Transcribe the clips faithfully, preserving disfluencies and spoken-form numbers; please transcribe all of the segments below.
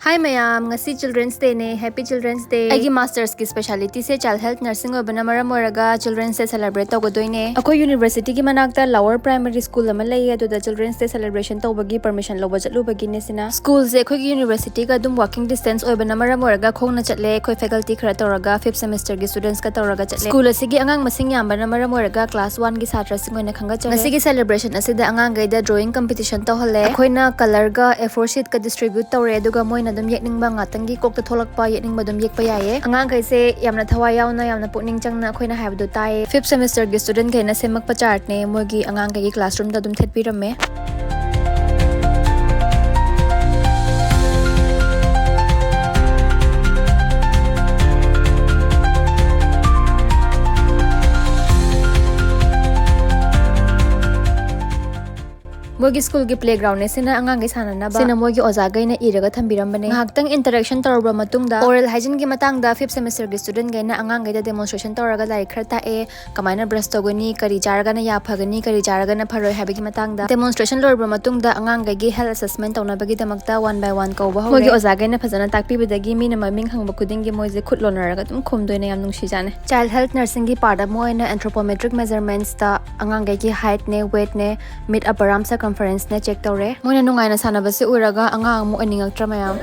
Hi ꯃꯌꯥꯝ, ꯉꯁꯤ Children's Day ꯅꯦ꯫ Happy Children's Day꯫ ꯑꯩꯒꯤ master's ꯒꯤ speciality ꯁꯦ child health nursing ꯑꯣꯏꯕꯅ ꯃꯔꯝ ꯑꯣꯏꯔꯒ Children's Day celebrate ꯇꯧꯒꯗꯣꯏꯅꯦ꯫ ꯑꯩꯈꯣꯏ university ꯒꯤ ꯃꯅꯥꯛꯇ Lower Primary School ꯑꯃ ꯂꯩꯌꯦ, ꯑꯗꯨꯗ Children's Day celebration ꯇꯧꯕꯒꯤ permission ꯂꯧꯕ ꯆꯠꯂꯨꯕꯒꯤꯅꯦ ꯁꯤꯅ꯫ School ꯁꯦ ꯑꯩꯈꯣꯏꯒꯤ university ꯒ ꯑꯗꯨꯝ walking distance ꯑꯣꯏꯕꯅ ꯃꯔꯝ ꯑꯣꯏꯔꯒ ꯈꯣꯡꯅ ꯆꯠꯂꯦ꯫ ꯑꯩꯈꯣꯏ faculty ꯈꯔ ꯇꯧꯔꯒ fifth semester ꯒꯤ students ꯀ ꯇꯧꯔꯒ ꯆꯠꯂꯦ꯫ School ꯑꯁꯤꯒꯤ ꯑꯉꯥꯡ ꯃꯁꯤꯡ ꯌꯥꯝꯕꯅ ꯃꯔꯝ ꯑꯣꯏꯔꯒ class one ꯒꯤ ꯁꯥꯇ꯭ꯔꯁꯤꯡ ꯑꯣꯏꯅ ꯈꯪꯒꯠꯆꯔꯦ꯫ ꯉꯁꯤꯒꯤ celebration ꯑꯁꯤꯗ ꯑꯉꯥꯡꯈꯩꯗ drawing competition ꯇꯧꯍꯜꯂꯦ꯫ ꯑꯩꯈꯣꯏꯅ colour ꯒ A four sheet ꯀ distribute ꯇꯧꯔꯦ, ꯑꯗꯨꯒ ꯃꯣꯏꯅ ꯑꯗꯨꯝ ꯌꯦꯛꯅꯤꯡꯕ ꯉꯥꯛꯇꯪꯒꯤ ꯀꯣꯛꯇ ꯊꯣꯛꯂꯛꯄ ꯌꯦꯛꯅꯤꯡꯕ ꯑꯗꯨꯝ ꯌꯦꯛꯄ ꯌꯥꯏꯌꯦ꯫ ꯑꯉꯥꯡꯈꯩꯁꯦ ꯌꯥꯝꯅ ꯊꯋꯥꯏ ꯌꯥꯎꯅ, ꯌꯥꯝꯅ ꯄꯨꯛꯅꯤꯡ ꯆꯪꯅ ꯑꯩꯈꯣꯏꯅ ꯍꯥꯏꯕꯗꯣ ꯇꯥꯏꯌꯦ꯫ Fifth semester ꯒꯤ student ꯈꯩꯅ ꯁꯦꯝꯃꯛꯄ chart ꯅꯦ, ꯃꯣꯏꯒꯤ ꯑꯉꯥꯡꯈꯩꯒꯤ classroom ꯗ ꯑꯗꯨꯝ ꯊꯦꯠꯄꯤꯔꯝꯃꯦ꯫ ꯃꯣꯏꯒꯤ school ꯒꯤ playground ꯅꯦ ꯁꯤꯅ, ꯑꯉꯥꯡꯈꯩ ꯁꯥꯟꯅꯅꯕ꯫ ꯁꯤꯅ ꯃꯣꯏꯒꯤ ꯑꯣꯖꯥꯈꯩꯅ ꯏꯔꯒ ꯊꯝꯕꯤꯔꯝꯕꯅꯦ꯫ ꯉꯥꯏꯍꯥꯛꯇꯪ interaction ꯇꯧꯔꯕ ꯃꯇꯨꯡꯗ oral hygiene ꯒꯤ ꯃꯇꯥꯡꯗ fifth semester ꯒꯤ student ꯈꯩꯅ ꯑꯉꯥꯡꯈꯩꯗ demonstration ꯇꯧꯔꯒ ꯂꯥꯏꯔꯤꯛ ꯈꯔ ꯇꯥꯛꯑꯦ꯫ ꯀꯃꯥꯏꯅ brush ꯇꯧꯒꯅꯤ, ꯀꯔꯤ ꯆꯥꯔꯒꯅ ꯌꯥ ꯐꯒꯅꯤ, ꯀꯔꯤ ꯆꯥꯔꯒꯅ ꯐꯔꯣꯏ ꯍꯥꯏꯕꯒꯤ ꯃꯇꯥꯡꯗ꯫ Demonstration ꯂꯣꯏꯔꯕ ꯃꯇꯨꯡꯗ ꯑꯉꯥꯡꯈꯩꯒꯤ health assessment ꯇꯧꯅꯕꯒꯤꯗꯃꯛꯇ one by one ꯀꯧꯕ ꯍꯧꯔꯦ꯫ ꯃꯣꯏꯒꯤ ꯑꯣꯖꯥꯈꯩꯅ ꯐꯖꯅ ꯇꯥꯛꯄꯤꯕꯗꯒꯤ ꯃꯤꯅ ꯃꯃꯤꯡ ꯍꯪꯕ ꯈꯨꯗꯤꯡꯒꯤ ꯃꯣꯏꯁꯦ ꯈꯨꯠ ꯂꯣꯟꯅꯔꯒ ꯑꯗꯨꯝ ꯈꯨꯝꯗꯣꯏꯅꯦ꯫ ꯌꯥꯝ ꯅꯨꯡꯁꯤꯖꯥꯠꯅꯦ꯫ Child health nursing ꯒꯤ part ꯑꯃ ꯑꯣꯏꯅ anthropometric measurements ꯇ ꯑꯉꯥꯡꯈꯩꯒꯤ height ꯅꯦ, weight ꯅꯦ, mid upper arm circumference ꯅꯦ check ꯇꯧꯔꯦ꯫ ꯃꯣꯏꯅ ꯅꯨꯡꯉꯥꯏꯅ ꯁꯥꯟꯅꯕꯁꯦ ꯎꯔꯒ ꯑꯉꯥꯡ ꯑꯃꯨꯛ ꯑꯣꯏꯅꯤꯡꯉꯛꯇ꯭ꯔꯥ ꯃꯌꯥꯝ?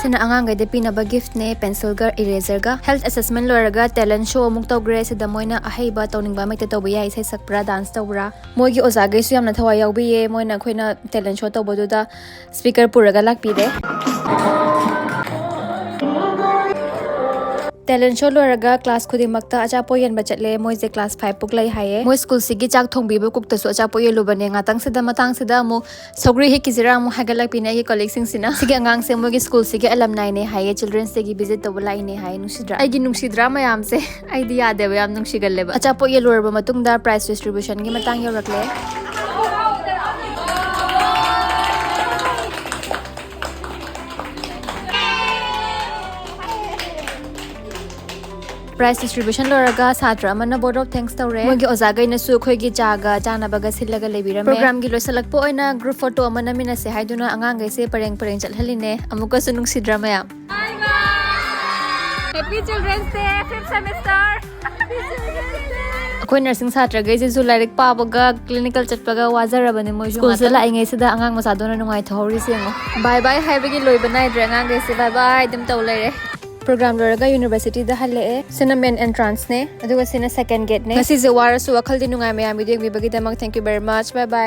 ꯁꯤꯅ ꯑꯉꯥꯡꯈꯩꯗ ꯄꯤꯅꯕ gift ꯅꯦ, pencil ꯒ eraser ꯒ꯫ Health assessment ꯂꯣꯏꯔꯒ talent show ꯑꯃꯨꯛ ꯇꯧꯈ꯭ꯔꯦ꯫ ꯁꯤꯗ ꯃꯣꯏꯅ ꯑꯍꯩꯕ ꯇꯧꯅꯤꯡꯕ ꯑꯃ ꯍꯦꯛꯇ ꯇꯧꯕ ꯌꯥꯏ, ꯏꯁꯩ ꯁꯛꯄ꯭ꯔꯥ, dance ꯇꯧꯕ꯭ꯔꯥ꯫ ꯃꯣꯏꯒꯤ ꯑꯣꯖꯥꯈꯩꯁꯨ ꯌꯥꯝꯅ ꯊꯋꯥꯏ ꯌꯥꯎꯕꯤꯌꯦ꯫ ꯃꯣꯏꯅ ꯑꯩꯈꯣꯏꯅ talent show ꯇꯧꯕꯗꯨꯗ speaker ꯄꯨꯔꯒ ꯂꯥꯛꯄꯤꯔꯦ꯫ Talent show ꯂꯣꯏꯔꯒ class ꯈꯨꯗꯤꯡꯃꯛꯇ ꯑꯆꯥꯄꯣꯠ ꯌꯦꯟꯕ ꯆꯠꯂꯦ꯫ ꯃꯣꯏꯁꯦ class five ꯄꯨꯛ ꯂꯩ ꯍꯥꯏꯌꯦ꯫ ꯃꯣꯏ school ꯁꯤꯒꯤ ꯆꯥꯛ ꯊꯣꯡꯕꯤꯕ cook ꯇꯁꯨ ꯑꯆꯥꯄꯣꯠ ꯌꯦꯜꯂꯨꯕꯅꯦ꯫ ꯉꯥꯛꯇꯪꯁꯤꯗ, ꯃꯇꯥꯡꯁꯤꯗ ꯑꯃꯨꯛ ꯁꯧꯒ꯭ꯔꯤ ꯍꯦꯛꯈꯤꯁꯤꯔꯥ ꯑꯃꯨꯛ ꯍꯥꯏꯒꯠꯂꯛꯄꯤꯅꯦ ꯑꯩꯒꯤ colleague ꯁꯤꯡꯁꯤꯅ꯫ ꯁꯤꯒꯤ ꯑꯉꯥꯡꯁꯦ ꯃꯣꯏꯒꯤ school ꯁꯤꯒꯤ alumni ꯅꯦ ꯍꯥꯏꯌꯦ, Children's Day ꯒꯤ visit ꯇꯧꯕ ꯂꯥꯛꯏꯅꯦ ꯍꯥꯏꯌꯦ꯫ ꯅꯨꯡꯁꯤꯗ꯭ꯔꯥ? ꯑꯩꯒꯤ ꯅꯨꯡꯁꯤꯗ꯭ꯔꯥ ꯃꯌꯥꯝꯁꯦ? ꯑꯩꯗꯤ ꯌꯥꯗꯦꯕ, ꯌꯥꯝ ꯅꯨꯡꯁꯤꯒꯜꯂꯦꯕ꯫ ꯑꯆꯥꯄꯣꯠ ꯌꯦꯜꯂꯨꯔꯕ ꯃꯇꯨꯡꯗ prize distribution ꯒꯤ ꯃꯇꯥꯡ ꯌꯧꯔꯛꯂꯦ꯫ Prize distribution ꯂꯣꯏꯔꯒ ꯁꯥꯇ꯭ꯔ ꯑꯃꯅ vote of thanks ꯇꯧꯔꯦ꯫ ꯃꯣꯏꯒꯤ ꯑꯣꯖꯥꯈꯩꯅꯁꯨ ꯑꯩꯈꯣꯏꯒꯤ ꯆꯥꯒ ꯆꯥꯅꯕꯒ ꯁꯤꯜꯂꯒ ꯂꯩꯕꯤꯔꯝꯃꯦ꯫ Programꯒꯤ ꯂꯣꯏꯁꯤꯜꯂꯛꯄ ꯑꯣꯏꯅ group photo ꯑꯃ ꯅꯝꯃꯤꯟꯅꯁꯦ ꯍꯥꯏꯗꯨꯅ ꯑꯉꯥꯡꯈꯩꯁꯦ ꯄꯔꯦꯡ ꯄꯔꯦꯡ ꯆꯠꯍꯜꯂꯤꯅꯦ꯫ ꯑꯃꯨꯛꯀꯁꯨ ꯅꯨꯡꯁꯤꯗ꯭ꯔꯥ ꯃꯌꯥꯝ? Happy Children's Day, fifth semester. ꯑꯩꯈꯣꯏ nursing ꯁꯥꯇ꯭ꯔꯈꯩꯁꯤꯁꯨ ꯂꯥꯏꯔꯤꯛ ꯄꯥꯕꯒ clinical ꯆꯠꯄꯒ ꯋꯥꯖꯔꯕꯅꯦ ꯃꯣꯏꯁꯨ꯫ Schoolꯁꯤꯗ ꯉꯥꯛꯇꯪ ꯂꯥꯛꯏꯉꯩꯁꯤꯗ ꯑꯉꯥꯡ ꯃꯆꯥꯗꯧꯅ ꯅꯨꯡꯉꯥꯏꯊꯣꯛꯍꯧꯔꯤꯁꯦ ꯌꯦꯡꯉꯣ꯫ Bye bye ꯍꯥꯏꯕꯒꯤ ꯂꯣꯏꯕ ꯅꯥꯏꯗ꯭ꯔꯦ ꯑꯉꯥꯡꯈꯩꯁꯦ꯫ Bye bye ꯑꯗꯨꯝ ꯇꯧ ꯂꯩꯔꯦ꯫ Program ꯂꯣꯏꯔꯒ universityꯗ ꯍꯜꯂꯛꯑꯦ꯫ ꯁꯤꯅ main entranceꯅꯦ, ꯑꯗꯨꯒ ꯁꯤꯅ second gateꯅꯦ꯫ ꯉꯁꯤꯁꯦ ꯋꯥꯔꯁꯨ ꯋꯥꯈꯜꯗꯤ ꯅꯨꯡꯉꯥꯏ꯫ ꯃꯌꯥꯝ video ꯌꯦꯡꯕꯤꯕꯒꯤꯗꯃꯛ thank you very much. Bye bye꯫